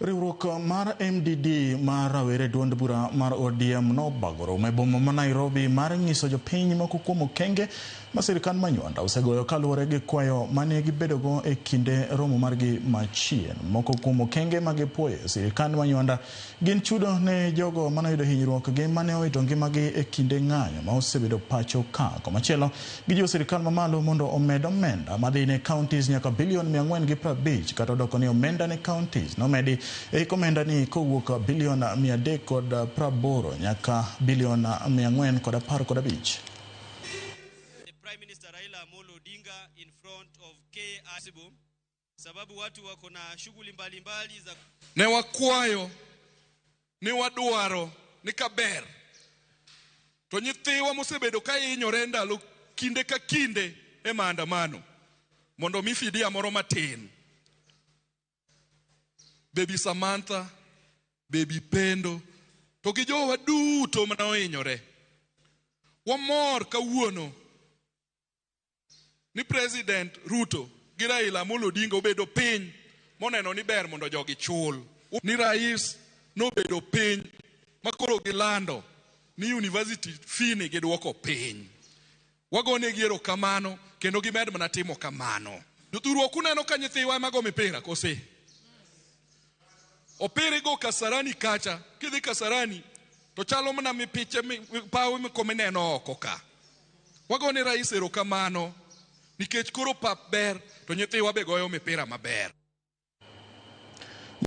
Riwruok mar MDD mar rawere duond bura mar ODM nobago romo e boma ma Nairobi mar nyiso jopiny moko kuom okenge ma sirkand Manywanda osegoyo kaluwore gi kwayo mane gibedogo e kinde romo margi machien. Moko kuom okenge ma gipuoyo sirkand Manywanda gin chudo ne jogo manoyudo hinyruok gi mane owito ngimagi e kinde ng'anyo ma osebedo pacho ka. Komachielo, gijiwo sirkal mamalo mondo omed omenda madhi ne counties nyaka bilion 450 kata odoko ni omenda ne counties nomedi e hik omenda ni kowuok bilion 380 nyaka bilion 415. The Prime Minister Raila Amolo Odinga in front of KICB sababu watu wako na shughuli mbalimbali za Ne wakwayo ni wadwaro ni kaber to nyithiwa mosebedo ka hinyore ndalo kinde ka kinde e maandamano mondo mi fidia moro matin. Baby Samantha, Baby Pendo to gi jowa duto mane ohinyore. Wamor kawuono ni President Ruto gi Raila Amolo Odinga obedo piny moneno ni ber mondo jogi chul. Ni rais nobedo piny makoro gilando ni university fee ni gidwoko piny. Wagonegi erokamano kendo gimed mana timo kamano. Jothurwa kuneno ka nyithiwa ema go mipira kose? Opira igo Kasarani kacha, kidhi Kasarani to chalo mana mipiche pawe mineno oko ka. Wagone rais erokamano nikech koro pap ber to nyithiwa be goyo mipira maber.